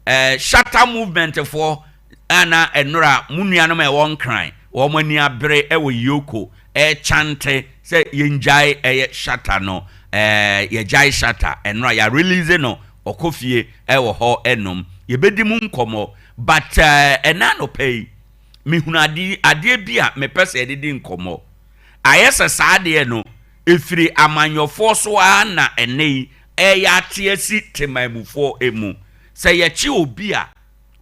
Shatta Movement foɔ ana ɛnora mo nuanom a ɛwɔ Nkran wɔn ani abere ɛwɔ EOCO ɛkyante sɛ yɛngyae ɛyɛ Shatta no. Yɛgyae Shatta ɛnora, yɛ release no, ɔkɔ fie ɛwɔ hɔ. Ɛnom yɛbɛdi mu nkɔmmɔ, but ɛna anɔpa yi mehunu adeɛ bi a mepɛ sɛ yɛde di nkɔmmɔ. Ayɛ sɛ saa adeɛ no ɛfiri amanyɔfoɔ so ara na ɛnɛ yi ɛyɛ ate asi temanmufoɔ mu sɛ yɛkye obi a,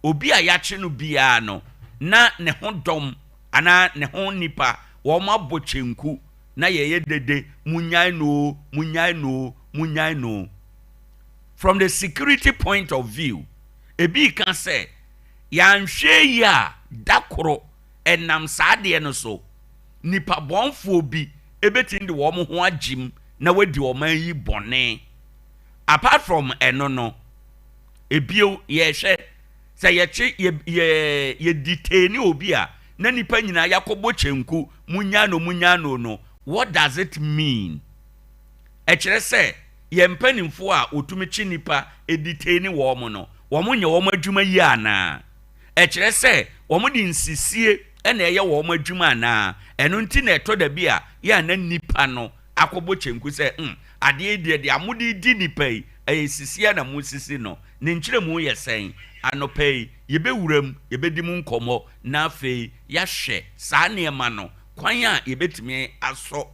obi a yɛakye no biara no na ne ho dɔm anaa ne ho nipa wɔn abɔ kyenku na yɛyɛ dede, munyae no, munyae no, munyae no. From the security point of view, ebi ka sɛ yɛanhwɛ yi a, da koro ɛnam saa adeɛ no so nipa bɔnfoɔ bi ebetumi de wɔn ho agyim na wadi ɔman yi bɔne. Apart from ɛno no, ebio yɛhwɛ sɛ yɛkye yɛ yɛ yɛ detain obi a na nipa nyinaa yakɔbɔ kyenku, munya no, munya no no, what does it mean? Ɛkyerɛ sɛ yɛn mpanimfoɔ a wɔtumi kye nipa detain wɔn no, wɔn nyɛ wɔn adwuma yie anaa? Ɛkyerɛ sɛ wɔn de nsisie ɛna ɛyɛ wɔn adwuma anaa? Ɛno nti na ɛtɔ da bi a yɛ ana nipa no akɔbɔ kyenku sɛ adeɛ deɛ deɛ amode di nipa yi ɛyɛ sisie na mo sisi no. Ne nkyerɛmu yɛ sɛn? Anɔpa yi yɛbɛwura mu, yɛbɛdi mu nkɔmmɔ na afei yɛahwɛ saa nneɛma no kwan a yɛbɛtumi asɔ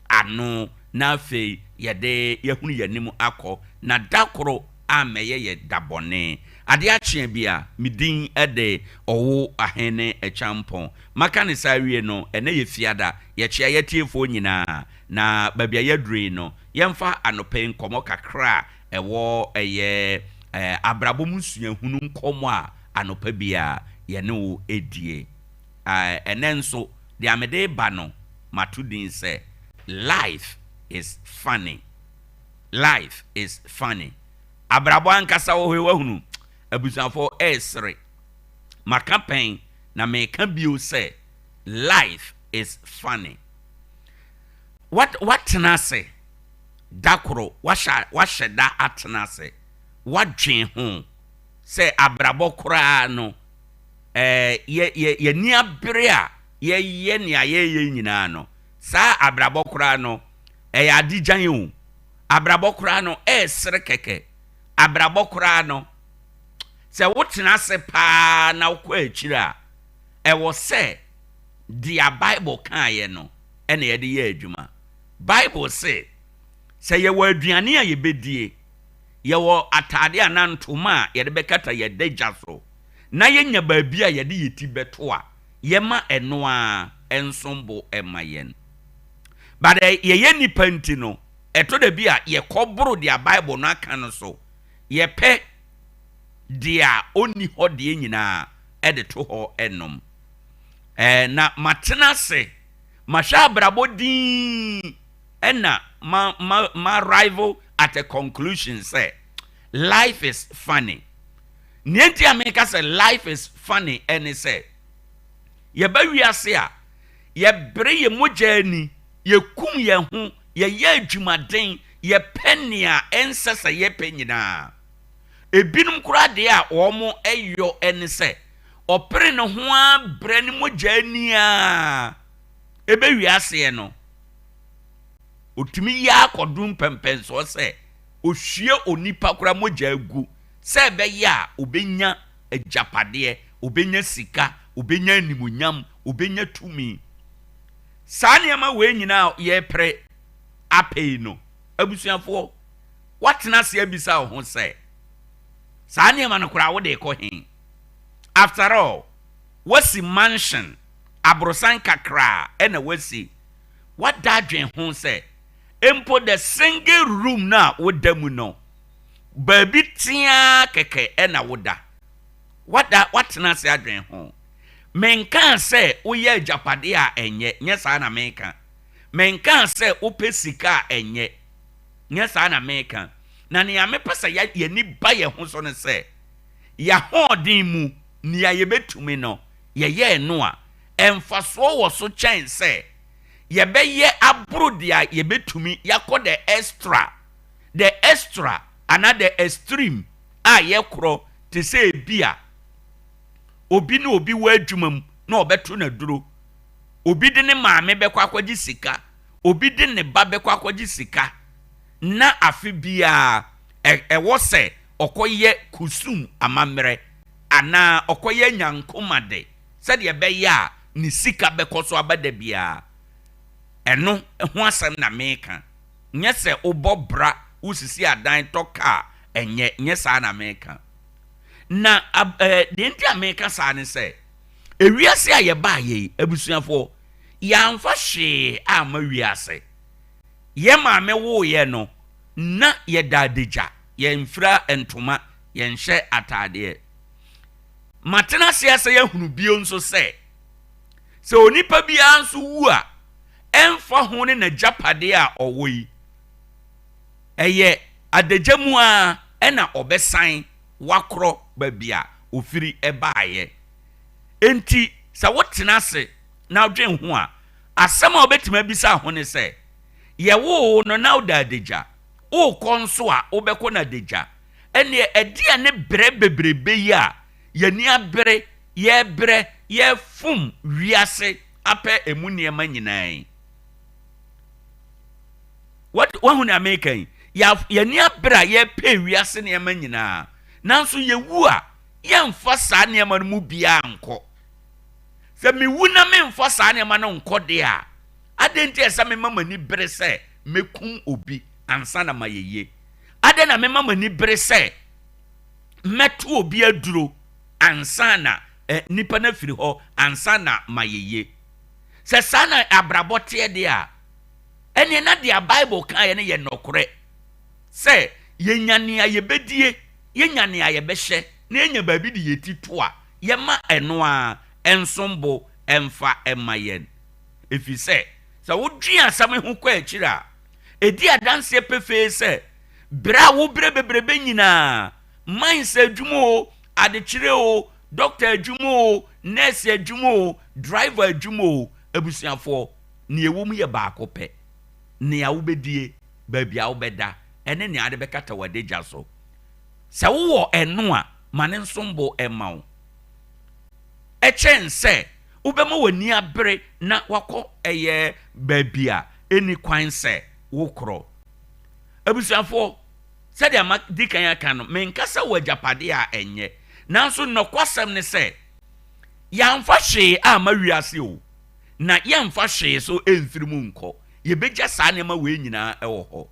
ano na afei yɛde yɛhunu yɛn anim akɔ na da koro ammɛyɛ yɛ da bɔne. Adeɛ akyeɛ bi a me din de Ɔwo Ahene Akyampɔn. Maka ne saa awie no, ɛnɛ yɛ Fiada, yɛkyea yɛtiefoɔ nyinaa na baabi a yɛaduru yi no, yɛmfa anɔpa yi nkɔmmɔ kakra a ɛwɔ ɛyɛ abrabɔ mu suahunu nkɔmmɔ a anɔpa bi a yɛne wo ɛdie. Ɛnɛ nso deɛ mede ba no, mato din sɛ "Life is funny". Life is funny. Abrabɔ ankasa wɔ hɔ yi, wahunu abusuafoɔ, ɛresere. Maka pɛn na meka bio sɛ life is funny. What watena ase da koro, wahyɛ da atena ase wadwen ho sɛ abrabɔ koraa no, yɛ yɛ yɛni abere a yɛyɛ nea yɛyɛ nyinaa no, saa abrabɔ koraa no ɛyɛ adigyan o. Abrabɔ koraa no ɛɛsere kɛkɛ. Abrabɔ koraa no, sɛ wotena ase paa na wokɔ akyire a, ɛwɔ sɛ deɛ Bible kaeɛ no ɛna yɛde yɛ adwuma. Bible se sɛ yɛwɔ aduane a yɛbɛdie, yɛwɔ atade anaa ntoma a yɛde bɛkata yɛda gya so, na yɛnya baabi a yɛde yɛ ti bɛto a, yɛma ɛno a ɛnsom bo ɛma yɛn. But yɛyɛ nipa nti no, ɛtɔ da bi a yɛkɔboro deɛ Bible no aka no so, yɛpɛ deɛ ɔnni hɔ deɛ nyinaa ɛde to hɔ ɛnom. Na matena ase mahwɛ abrabɔ din ɛna ma arrival at a conclusion sɛ life is funny. Nea nti a meka sɛ life is funny ɛne sɛ yɛba wiase a, yɛbere yɛ mogya ani, yɛkum yɛn ho, yɛyɛ adwumaden, yɛpɛ nea ɛnsɛ sɛ yɛpɛ nyinaa. Ebinom koraa deɛ a wɔn ɛyɔ ɛne sɛ ɔpere ne ho abrɛ ne mogya ani a ebe wiaseɛ no, otumi yɛ akɔdo mpɛmpɛnsoɔ sɛ ohwie onipa koraa mogya agu sɛ ɛbɛyɛ a obenya agyapadeɛ, obenya sika, obenya animonyam, obenya tumi. Saa nneɛma wei nyinaa yɛpere apɛ yi no, abusuafoɔ, watena ase abisa wo ho sɛ saa nneɛma no koraa wode kɔ he? After all, wasi mansion aborosan kakraa ɛna wasi, wada adwen ho sɛ mpo the single room no a woda mu no, baabi teaa kɛkɛ ɛna woda, wada watena ase adwen ho. Menkaa sɛ woyɛ agyapadeɛ a ɛnyɛ, nyɛ saa na menka. Menkaa sɛ wopɛ sika a ɛnyɛ, nyɛ saa na meka. Na nea mepɛ sɛ yɛni ba yɛn ho so no sɛ yɛahoɔden mu nea yɛbɛtumi no yɛyɛɛ no a, ɛmfasoɔ wɔ so kyɛn sɛ yɛbɛyɛ aboro deɛ yɛbɛtumi, yɛakɔ the extra anaa the extreme a yɛkorɔ. Te sɛ ebia obi ne obi wɔ adwuma mu na ɔbɛto no aduro, obi de ne maame bɛkɔ akɔgye sika, obi de ne ba bɛkɔ akɔgye sika, na afe biara ɛwɔ sɛ ɔkɔyɛ kusum amammerɛ anaa ɔkɔyɛ nyankomade sɛdeɛ ɛbɛyɛ a ne sika bɛkɔ so aba da biara. Ɛno ho asɛm na meka. Nyɛ sɛ wobɔ bra, wosisi adan, tɔ kaa, ɛnyɛ, nyɛ saa na meka. Na ab, eh, deɛ nti a meka saa ne sɛ, ewiase a yɛbaeɛ yi, abusuafoɔ, yɛamfa hwee amma wiase. Yɛn maame woo yɛn no, na yɛda adagya, yɛmfira ntoma, yɛnhyɛ ataadeɛ. Matena ase asa yi ahunu bio nso sɛ, sɛ onipa biara nso wu a, ɛmfa ho ne n'agyapadeɛ a ɔwɔ yi, ɛyɛ adagya mu ara na ɔbɛsan wakorɔ baabi a ɔfiri baeɛ. Enti sɛ wotena ase na wodwen ho a, asɛm a wobɛtumi abisa ho ne sɛ, Yɛwoo wo no na woda adagya, worekɔ nso a wobɛkɔ no adagya. Ɛnneɛ ɛdeɛn ne brɛ bebrebe yi a yɛn ani abere, yɛrebrɛ, yɛrefom wiase apɛ emu nneɛma nyinaa yi? What, wahu nea meka yi? Yɛn ani abere a yɛrepɛ wiase nneɛma nyinaa, nanso yɛwu a, yɛmfa saa nneɛma no mu biara nkɔ. Sɛ mewu na memfa saa nneɛma no nkɔ deɛ a, adɛn nti ɛsɛ mema m'ani bere sɛ mɛkum obi ansa na mayɛ yie? Adɛn na mema m'ani bere sɛ mɛto obi aduro ansa na eh, nipa no afiri hɔ ansa na mayɛ yie? Sɛ saa na abrabɔ teɛ deɛ a, ɛneɛ na deɛ Bible kaeɛ no yɛ nɔkorɛ sɛ yɛnya nea yɛbɛdie, yɛnya nea yɛbɛhyɛ, na yɛnya baabi de yɛti to a, yɛma ɛno ara nsom bo mfa mma yɛn. Ɛfiri sɛ, sɛ wodwen asɛm yi ho kɔ akyiri a, ɛdi adanseɛ pefee sɛ, berɛ a wobrɛ bebrebe nyinaa, mines adwuma oo, adekyerɛ oo, dɔkta adwuma oo, nɛɛse adwuma oo, driver adwuma oo, abusuafoɔ, nea ɛwɔ mu yɛ baako pɛ, nea wobɛdie, baabi a wobɛda, ɛne nea wode bɛkata w'adagya so. Sɛ wowɔ ɛno a, ma no nsom bo mma wo kyɛn sɛ wobɛma w'ani abere na wakɔ ɛyɛ baabi a ɛnni kwan sɛ wokorɔ. Abusuafoɔ, sɛdeɛ madi kan aka no, menkasa wɔ agyapadeɛ a ɛnyɛ, nanso nɔkwasɛm ne sɛ, yɛamfa hwee amma wiase o, na yɛmfa hwee so mfiri mu nkɔ. Yɛbɛgya saa nneɛma wei nyinaa wɔ hɔ.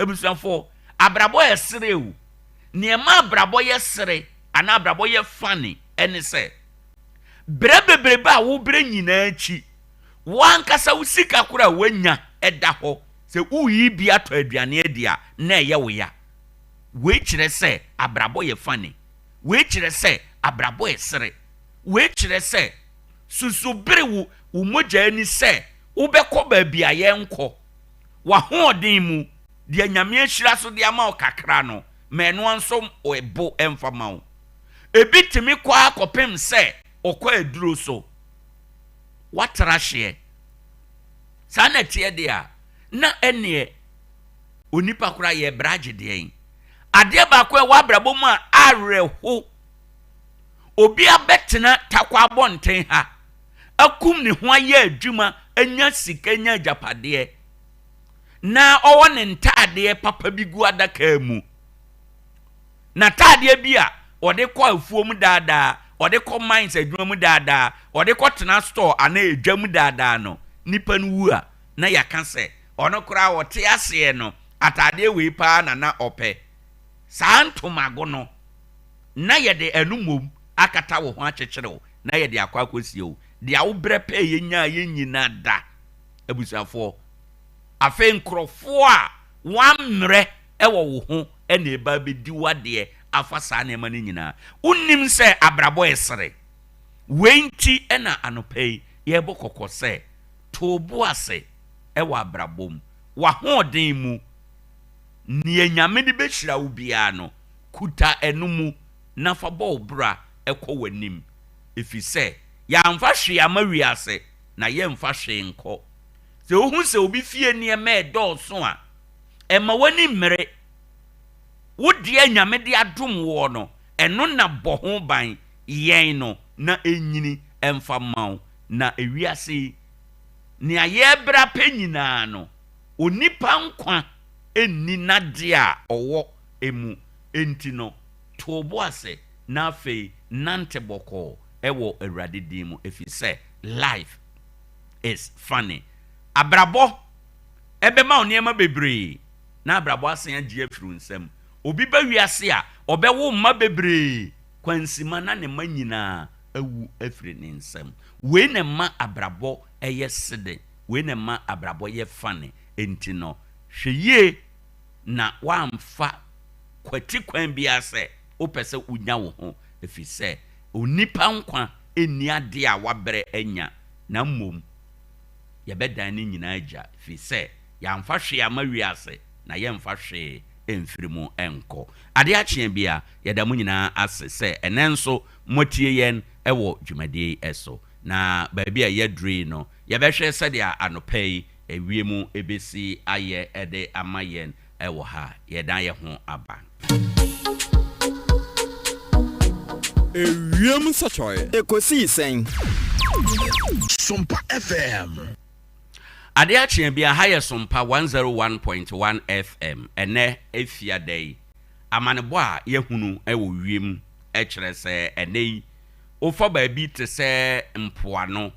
Abusuafoɔ, abrabɔ yɛ sere o. Nea ɛma abrabɔ yɛ sere anaa abrabɔ yɛ funny ne sɛ, brɛ bebrebe a wobrɛ nyinaa akyi, wo ankasa wo sika koraa a woanya da hɔ, sɛ woreyi bi atɔ aduane adi a, na ɛyɛ wo ya. Wei kyerɛ sɛ abrabɔ yɛ funny. Wei kyerɛ sɛ abrabɔ yɛ sere. Wei kyerɛ sɛ susubere wo wo mogya ani sɛ wobɛkɔ baabi a yɛnkɔ. W'ahoɔden mu, deɛ Nyame ahyira so de ama wo kakra no, ma ɛno ara nso bo mfa ma wo. Ebi tumi kɔ ara kɔpem sɛ ɔkɔ aduro so. Watra hyeɛ. Saa na ɛteɛ deɛ a, na ɛneɛ onipa koraa yɛrebrɛ agye deɛn? Adeɛ baako a ɛwɔ abrabɔ mu a awerɛho, obi abɛtena Tarkwa abɔnten ha, akum ne ho ayɛ adwuma anya sika anya agyapadeɛ na ɔwɔ ne ntaadeɛ papa bi gu adaka mu. N'ataadeɛ bi a ɔde kɔ afuom daadaa, ɔde kɔ mines adwuma mu daadaa, ɔde kɔ tena store anaa edwa mu daadaa no, nipa no wu a, na yɛaka sɛ ɔno koraa ɔte aseɛ no, ataadeɛ wei paa na na ɔpɛ. Saa ntomago no, na yɛde ɛno mmom akata wo ho akyekyere wo na yɛde akɔ akɔsie wo. Deɛ wobrɛ pɛeɛ nyaeɛ nyina da. Abusuafoɔ, afei nkorɔfoɔ a wɔammrɛ wɔ wo ho na ɛreba abɛdi w'adeɛ afa saa nneɛma no nyinaa. Wonnim sɛ abrabɔ yɛ sere. Wei nti na anɔpa yi yɛrebɔ kɔkɔ sɛ, to wo bo ase wɔ abrabɔ mu. W'ahoɔden mu, nea Nyame de bɛhyira wo biara no, kuta ɛno mu na fa bɔ wo bra kɔ w'anim, ɛfiri sɛ yɛamfa hwee amma wiase, na yɛremfa hwee nkɔ. Sɛ wohu sɛ obi fie nneɛma redɔɔso a, mma w'ani mmere. Wo deɛ a Nyame de adom woɔ no, Ɛno na bɔ ho ban, yɛn no na ɛnyini mfa mma wo. Na ewiase yi, nea yɛrebra pɛ nyinaa no, onipa nkwa nni n'adeɛ a ɔwɔ mu. Enti no, to wo bo ase na afei nante bɔkɔɔ wɔ Awurade din mu, ɛfiri sɛ life is funny. Abrabɔ bɛma wo nneɛma bebree na abrabɔ asan agye afiri wo nsam. Obi ba wiase a, ɔbɛwo mma bebree, kwansima na ne mma nyinaa awu afiri ne nsam. Wei na ɛma abrabɔ yɛ sede, wei na ɛma abrabɔ yɛ funny. Enti no, hwɛ yie na woamfa kwati kwan biara sɛ wopɛ sɛ wonya wo ho, ɛfiri sɛ onipa nkwa nni adeɛ a wabrɛ anya, na mmom yɛbɛdan ne nyinaa agya, ɛfiri sɛ yɛamfa hwee amma wiase, na yɛremfa hwee mfiri mu nkɔ. Adeɛ akyeɛ bia, yɛda mo nyinaa ase sɛ ɛnnɛ nso moatie yɛn wɔ dwumadie yi so. Na baabi a yɛaduru yi no, yɛbɛhwɛ sɛdeɛ anɔpa yi ewiem bɛsi ayɛ de ama yɛn wɔ ha. Yɛdan yɛn ho aba. Ewiem nsɔkyerɛ. Ekosii sɛn? Sompa FM. Adeɛ akye bi a, ha yɛ Sompa 101.1 FM. Ɛnnɛ Efiada yi, amanebɔ a yɛahunu wɔ wiem kyerɛ sɛ ɛnnɛ yi, wofa baabi te sɛ mpoano,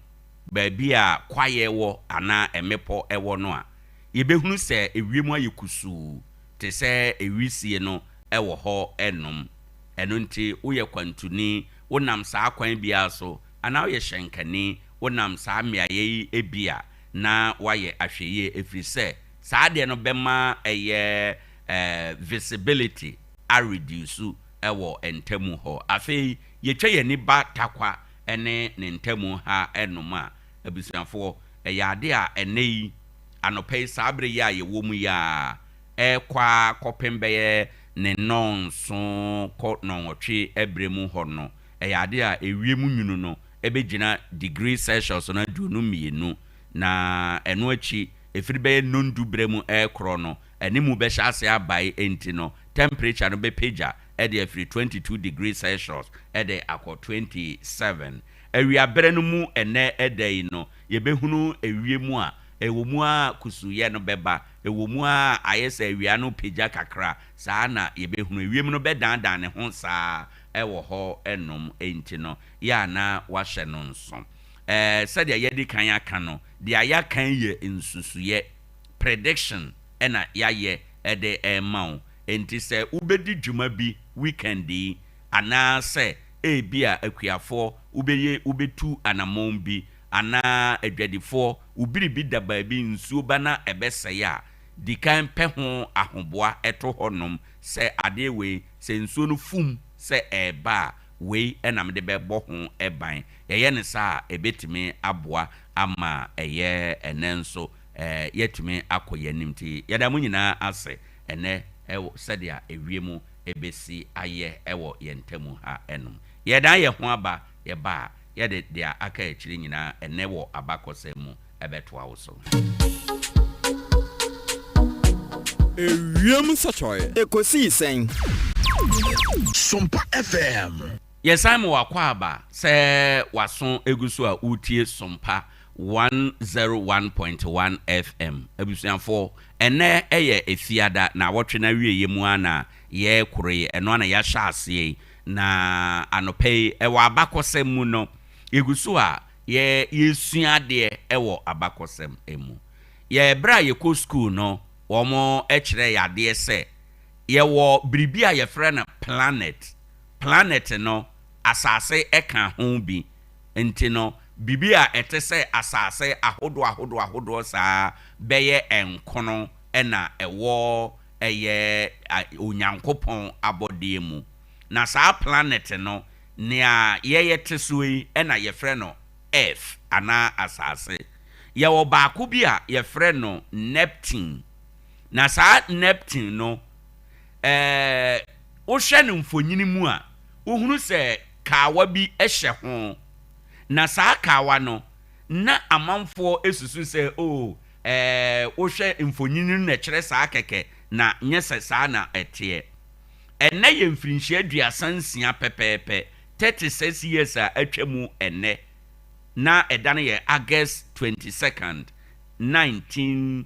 baabi a kwaeɛ wɔ anaa mmepɔ wɔ no a, yɛbɛhunu sɛ ewiem ayɛ kusuu te sɛ wisie no wɔ hɔ nom. Ɛno nti woyɛ kwantuni, wonam saa kwan biara so, anaa woyɛ hyɛnkani, wonam saa mmeaeɛ yi bi a, na woayɛ ahwɛyie ɛfiri sɛ saa adeɛ no bɛma ɛyɛ visibility areduce wɔ ntamu hɔ. Afei yɛtwa yɛn ani ba Tarkwa ne ne ntamu ha nom a, abusuafoɔ, ɛyɛ adeɛ a ɛnnɛ yi, anɔpa yi, saa berɛ yi a yɛwɔ mu yi ara, ɛrekɔ ara kɔpem bɛyɛ ne nnɔnson kɔ nnɔnwɔtwe berɛ mu hɔ no, ɛyɛ adeɛ a ewiem nwunu no bɛgyina degree Celsius no 22, na ɛno akyi, ɛfiri bɛyɛ nnɔndu berɛ mu rekorɔ no, ɛne mu bɛhyɛ aseɛ abae, enti no, temperature no bɛpagya de afiri 22 degree Celsius de akɔ 27. Awiaberɛ no mu ɛnnɛ da yi no, yɛbɛhunu ewiem a ɛwɔ mu ara kusuuyɛ no bɛba, ɛwɔ mu ara ayɛ sɛ awia no pagya kakra, saa na yɛbɛhunu. Ewiem no bɛdandan ne ho saa wɔ hɔ nom, enti no, yɛ a na woahyɛ no nso. Ɛɛ, sɛdeɛ yɛadi kan aka no, deɛ yɛaka yi yɛ nsusuiɛ, prediction, na yɛayɛ de rema wo. Enti sɛ wobɛdi dwuma bi weekend yi, anaasɛ ebia akuafoɔ wobɛyɛ wobɛtu anammɔn bi, anaa adwadifoɔ wo biribi da baabi nsuo ba na ɛbɛsɛe a, di kan pɛ ho ahoboa to hɔ nom sɛ adeɛ wei sɛ nsuo no fum sɛ ɛreba a, wei na mede bɛbɔ ho ban. Yɛyɛ no saa a, ɛbɛtumi aboa ama ɛyɛ ɛnnɛ nso yɛatumi akɔ yɛn anim. Nti yɛda mo nyinaa ase ɛnnɛ wɔ sɛdeɛ ewiem bɛsi ayɛ wɔ yɛn ntamu ha nom. Yɛredan yɛn ho aba, yɛba a, yɛde deɛ aka akyire nyinaa ɛnnɛ wɔ abakɔsɛm mu bɛtoa wo so. Ewiem nsɔkyerɛ. Ekosii sɛn? Sompa FM. Yɛsan ma w'akwaaba sɛ w'aso gu so a woretie Sompa 101.1 FM. Abusuafoɔ, ɛnnɛ yɛ Efiada, naawɔtwe no awieeɛ mu ara na yɛrekoro yi, ɛno ara na yɛahyɛ aseɛ yi. Na anɔpa yi, wɔ abakɔsɛm mu no, yɛgu so a yɛ yɛresua adeɛ wɔ abakɔsɛm mu. Yɛ berɛ a yɛkɔ sukuu no, wɔkyerɛɛ yɛn adeɛ sɛ yɛwɔ biribi a yɛfrɛ no planet. Planet no, asase ka ho bi. Nti no, biribi a ɛte sɛ asase ahodoɔ ahodoɔ ahodoɔ saa bɛyɛ nkono na ɛwɔ ɛyɛ Onyankopɔn abɔdeɛ mu. Na saa planet no, nea yɛyɛ te soɔ yi na yɛfrɛ no Earth anaa asase. Yɛwɔ baako bi a yɛfrɛ no Neptune. Na saa Neptune no, ɛɛ wohwɛ no mfonini mu a, wohunu sɛ kawa bi hyɛ ho. Na saa kawa no, na amanfoɔ susu sɛ, oh, ɛɛ wohwɛ mfonini no na ɛkyerɛ saa kɛkɛ, na nyɛ sɛ saa na ɛteɛ. Ɛnnɛ yɛ mfirinhyia 36 pɛpɛɛpɛ, 36 years a atwa mu ɛnnɛ, na ɛda no yɛ August 22nd, 19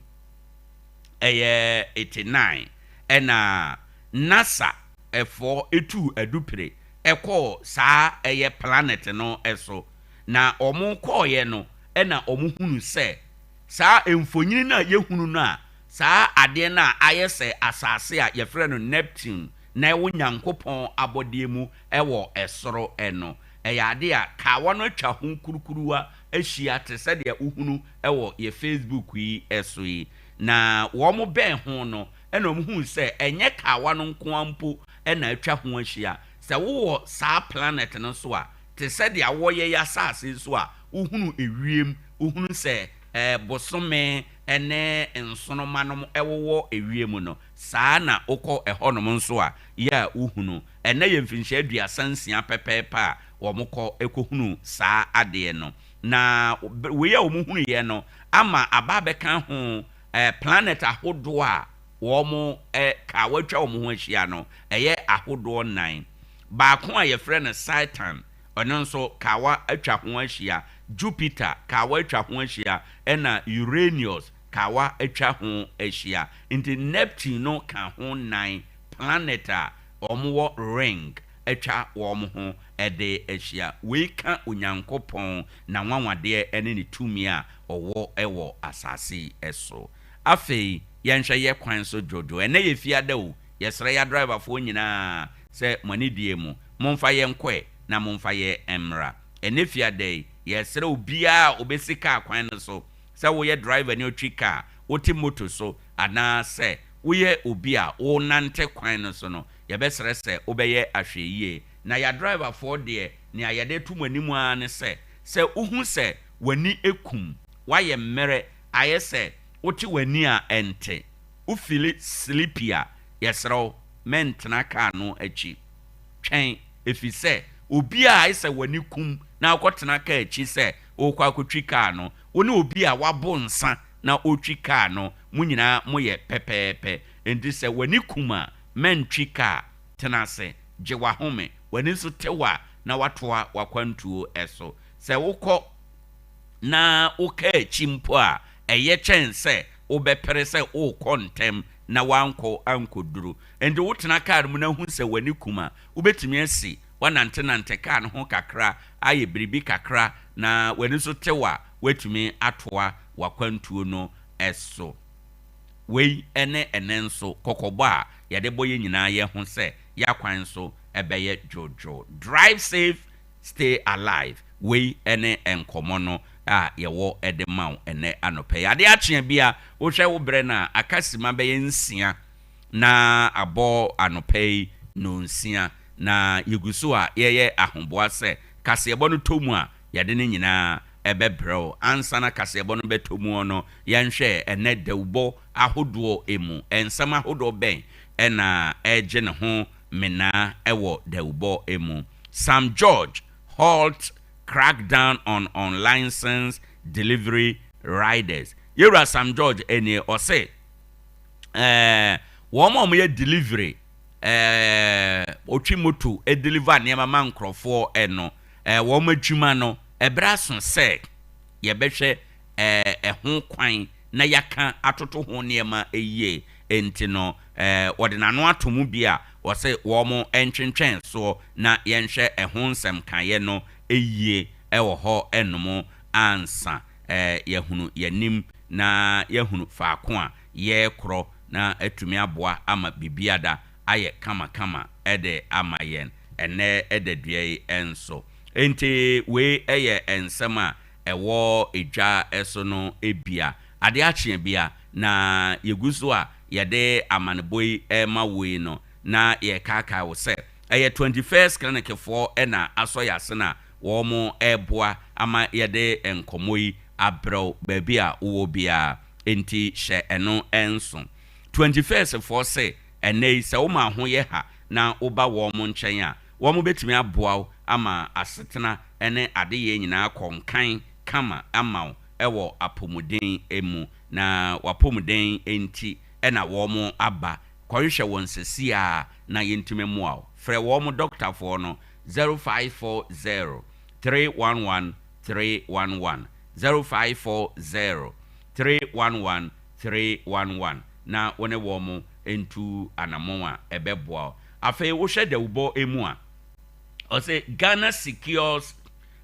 ɛyɛ 89, ɛna NASA foɔ tuu adupire kɔɔ saa ɛyɛ planet no so. Na wɔn kɔɔeɛ no ɛna wɔn hunu sɛ saa mfonini no a yɛhunu no a saa adeɛ no a ayɛ sɛ asase a yɛfrɛ no Neptune na ɛwɔ Nyankopɔn abɔdeɛ mu wɔ soro no, ɛyɛ adeɛ a kawa no atwa ho kurukuruwa ahyia te sɛ deɛ wohunu wɔ yɛ Facebook yi so yi. Na wɔn bɛn ho no na wɔn huu sɛ ɛnyɛ kawa no nko ara mpo na atwa ho ahyia. Sɛ wowɔ saa planet no so a, te sɛ deɛ wɔ yɛn asase yi so a wohunu ewiem, wohunu sɛ bosome ne nsoromma nom wowɔ ewiem no, saa na wokɔ ɛhɔnom nso a, yɛ a wohunu. Ɛnnɛ yɛ mfirinhyia 36 pɛpɛɛpɛ a wɔkɔ kɔhunu saa adeɛ no. Na wei a wɔhunuiɛ no ama aba abɛka ho planet ahodoɔ a wɔn ka wɔatwa wɔn ho ahyia no, ɛyɛ ahodoɔ nnan. Baako a yɛfrɛ no Saturn, ɔno nso kawa atwa ho ahyia, Jupiter kawa atwa ho ahyia, ɛna Uranus kawa atwa ho ahyia. Nti Neptune no ka ho nnan, planet a wɔwɔ ring atwa wɔn ho de ahyia. Wei ka Onyankopɔn n'anwanwadeɛ ne ne tumi a ɔwɔ wɔ asase yi so. Afei yɛnhwɛ yɛ kwan so dwodwo. Ɛnnɛ yɛ Fiada o, yɛsrɛ yɛ adriverfoɔ nyinaa sɛ mo anidie mu, momfa yɛn nkɔ ɛ na momfa yɛ mmra. Ɛnnɛ Fiada yi, yɛsrɛ obiara a ɔbɛsi kaa kwan no so, sɛ woyɛ driver ni ɔtwi kaa, wote moto so, anaa sɛ woyɛ obi a worenante kwan no so no, yɛbɛsrɛ sɛ wobɛyɛ ahwɛyie. Na yɛ adriverfoɔ deɛ, nea yɛde to mo anim ara ne sɛ, sɛ wohu sɛ w'ani kum, woayɛ mmerɛ, ayɛ sɛ wote w'ani a ɛnte, wo feeli sleepy a, yɛsrɛ wo, mɛntena kaa no akyi. Twɛn, efisɛ obi a ayɛ sɛ w'ani kum na wokɔtena kaa akyi sɛ worekɔ akɔtwi kaa no, wo ne obi a wabo nsa na ɔretwi kaa no, mo nyinaa moyɛ pɛpɛɛpɛ. Enti sɛ w'ani kum a, mɛntwi kaa. Tena ase, gye w'ahome. W'ani nso tew a, na woatoa w'akwantuo so. Sɛ wokɔ na woka akyi mpo a, ɛyɛ kyɛn sɛ wobɛpere sɛ worekɔ ntɛm na woankɔ ankɔduru. Enti wotena kar mu na hu sɛ w'ani kum a, wobɛtumi asi, woanantenante kar no ho kakra, ayɛ biribi kakra, na w'ani nso tew a, woatumi atoa w'akwantuo no so. Wei ne ɛnnɛ nso kɔkɔbɔ a yɛde bɔ yɛn nyinaa yɛn ho sɛ yɛn akwan so bɛyɛ dwoodwoo. Drive safe, stay alive. Wei ne nkɔmmɔ no a yɛwɔ de ma wo ɛnnɛ anɔpa yi. Adeɛ akye a bi a wohwɛ wo berɛ no a, aka simma bɛyɛ nsia na abɔ anɔpa yi nnɔnsia. Na yɛgu so a yɛreyɛ ahoboa sɛ kaseɛbɔ no tɔ mu a, yɛde ne nyinaa bɛbrɛ wo. Ansa na kaseɛbɔ no bɛtɔ muɔ no, yɛnhwɛ ɛnnɛ dawubɔ ahodoɔ mu. Nsɛm ahodoɔ bɛn na ɛregye ne ho menaa wɔ dawubɔ mu? Sam George halts crackdown on unlicensed delivery riders. Yɛwura Sam George nie, ɔse ɛɛ wɔn a wɔyɛ delivery, ɛɛ wɔtwi moto deliver nneɛma ma nkorɔfoɔ no, ɛɛ wɔn adwuma no, ɛberɛ aso sɛ yɛbɛhwɛ ɛɛ ɛho kwan na yɛaka atoto ho nneɛma yie. Enti no, ɛɛ wɔde n'ano ato mu bi a, wɔse wɔn ntwentwɛn soɔ na yɛnhwɛ ɛho nsɛmkaeɛ no yie wɔ hɔ nom ansa ɛɛ yɛahunu yɛn anim na yɛahunu faako a yɛrekorɔ na atumi aboa ama biribiada ayɛ kamakama de ama yɛn ɛnnɛ dadua yi nso. Enti wei yɛ nsɛm a ɛwɔ dwa so no bia. Adeɛ akye bia na yɛgu so a yɛde amanebɔ yi rema wo yi no, na yɛrekaakae wo sɛ ɛyɛ 21st Clinic foɔ na asɔ yɛn asene a wɔreboa ama yɛde nkɔmmɔ yi abrɛ wo baabi a wowɔ biara. Enti hyɛ ɛno nso. 21st foɔ se ɛnnɛ yi sɛ woma ho yɛ ha na woba wɔn nkyɛn a, wɔbɛtumi aboa wo ama asetena ne adeyɛ nyinaa akɔ nkan kama ama wo wɔ apɔmuden mu. Na w'apɔmuden nti na wɔaba. Kɔhwehwɛ wɔn sɛsi a na yɛntumi mmoa wo. Frɛ wɔn mo dɔktafoɔ no 0540 311 311, 0540 311 311, na wo ne wɔn mo ntu anammɔn a ɛbɛboa wo. Afei wohwɛ dawubɔ mu a, ɔsɛ Ghana secures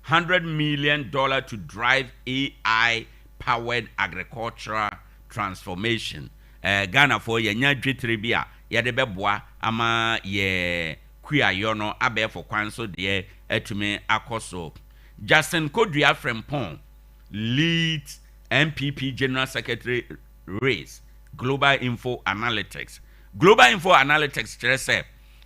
$100 million to drive AI powered agricultural transformation. Ghanafoɔ yɛnya dwetire bi a yɛde bɛboa ama yɛ kuayɔ no abɛɛfo kwan so deɛ atumi akɔ so. Justin Kodua Frempong leads NPP General Secretary race, Global Info Analytics. Global Info Analytics kyerɛ sɛ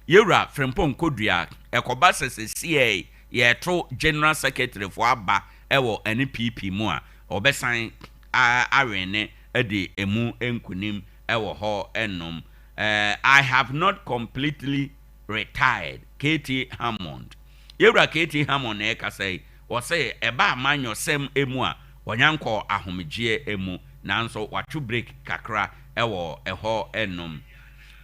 yɛwura Frempong Kodua ɛkɔba sɛ sɛsiɛ yɛto General Secretary fo aba ɛwɔ NPP mu a, ɔbɛsan awene de emu nkunim ɛwɔ hɔ ɛnom. "I have not completely retired," KT Hammond. Yɛwura KT Hammond na ɛkasa yi, wɔsɛ ɛba amanyɔsɛm emu a, wɔnya nkɔ ahomegyeɛ emu, nanso watwo break kakra ɛwɔ ɛhɔ ɛnom.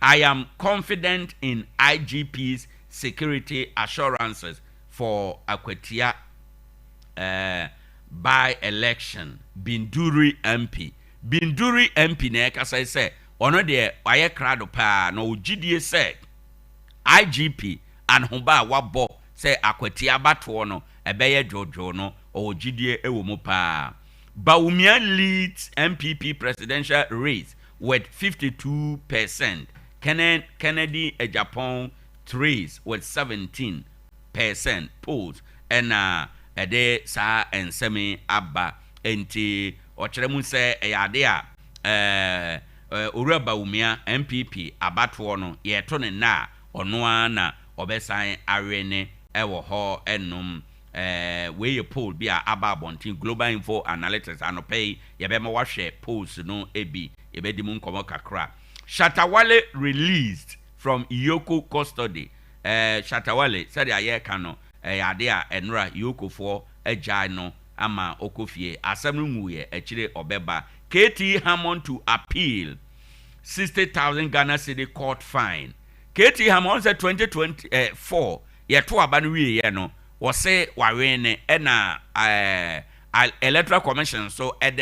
"I am confident in IGP's security assurances for Akwatia by election," Binduri MP. Binduri MP na ɛkasa yi sɛ ɔno deɛ wayɛ krado paa na ɔgyidie sɛ IGP anohoba a wabɔ sɛ Akwatia abatoɔ no ɛbɛyɛ dwodwo no, ɔwɔ gyidie wɔ mu paa. Bawumia leads NPP presidential race with 52%. Kennedy Agyapong trails with 17%, polls ɛna ɛde saa nsɛm yi aba. Nti ɔkyerɛ mu sɛ ɛyɛ ade a Owura Bawumia NPP abatoɔ no yɛto ne nna a, ɔno ara na ɔbɛsan awe ne ɛwɔ hɔ ɛnom. Wei yɛ poll bi a aba abɔnten, Global Info Analytics. Anɔpɛ yi yɛbɛma wahwɛ polls no bi, yɛbɛdi mu nkɔmmɔ kakra. Shatawale released from EOCO custody. Shatawale, sɛdeɛ yɛreka no, ɛyɛ ade a ɛnora EOCOfoɔ agyae no ama ɔkɔ fie. Asɛm no nwuyɛ akyire ɔbɛba. KT Hammond to appeal 60,000 Ghana cedi court fine. KT Hammond sɛ 2024 yɛto aba no wieɛ no, wɔse wawe ne ɛna Electoral Commission so ɛde